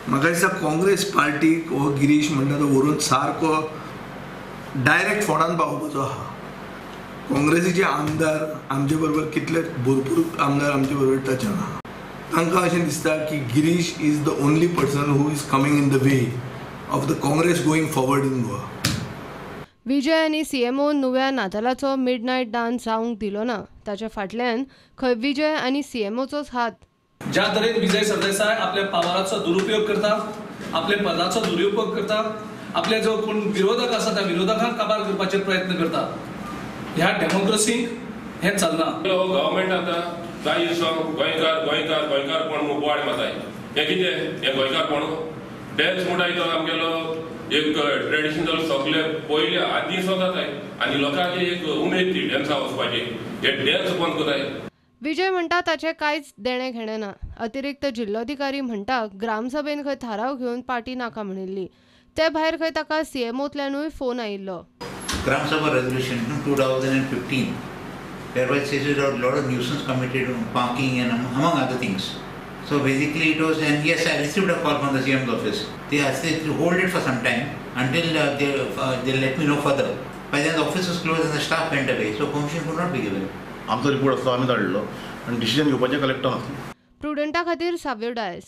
म्हाका दिसता काँग्रेस पार्टीक हो गिरीश म्हणटा तो व्हरून सारको डायरेक्ट फोंडान पावोवपाचो आहा. काँग्रेसीचे आमदार आमचे बरोबर कितले भरपूर आमदार आमचे बरोबर टचान आहा. तांकां अशें दिसता की Girish is the only person who is coming in the way of the Congress going forward in Goa. Vijay आनी सीएमओ नुव्या नातालाचो मिडनायट डान्स जावंक दिलो ना. ताच्या फाटल्यान खंय विजय आनी सीएमओचोच हात. ज्या तरेन विजय सरदेसाय आपल्या पावराचो दुरुपयोग करता, आपल्या पदाचो दुरुपयोग करता, आपले जो कोण विरोधक आसा त्या विरोधकांक काबार करपाचे प्रयत्न करता, ह्या डेमोक्रेसीक हें चलना. गव्हर्मेंट आतां जाय गोंयकार गोंयकार गोंयकारपण म्हूण बोवाळ मारताय. हें कितें हें गोंयकारपण? डॅन्स म्हणटाय तो आमगेलो एक ट्रेडिशनल सगळे पयले आदीं सो जाताय आनी लोकांक एक उमेद ती डॅन्सा वचपाची. हे डॅन्स बंद करताय. विजय म्हणटा ताचें कांयच देणें घेणें ना. अतिरिक्त जिल्लोधिकारी म्हणटा ग्रामसभेन खंय थाराव घेवन पार्टी नाका म्हणिल्ली. ते भायर खंय ताका सीएमओतल्यानूय फोन आयिल्लो. Gram Sabha resolution 2015 whereby it says a lot of nuisance committed on parking and among other things. So basically it was, and yes, I received a call from the CM's office. They asked me to hold it for some time until they let me know further. By then the office was closed and the staff went away, so permission could not be given. आमचो report आसलो, आमी धाडलो आनी decision घेवपाचें collector आसलें. प्रुडंटा खातीर साव्यो डायस.